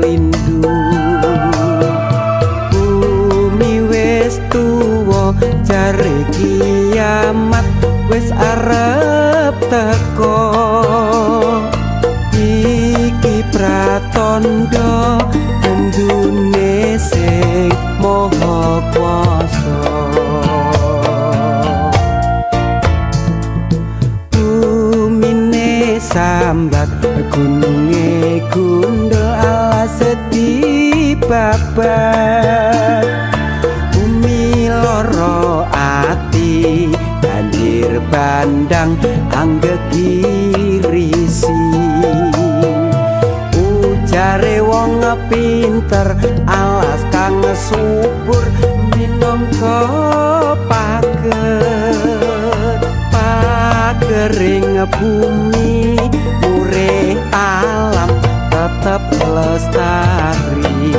lindu. Bumi wis tuwa jare kiamat wis arep teko. Iki pratandha gendune sing maha kuwasa. Bumine sambat gununge gundul alas dibabat. Bumi loro ati banjir bandang anggegirisi. Ujare wong pinter alas kang subur minangka pager. Pagering bumi murih alam tetep lestari.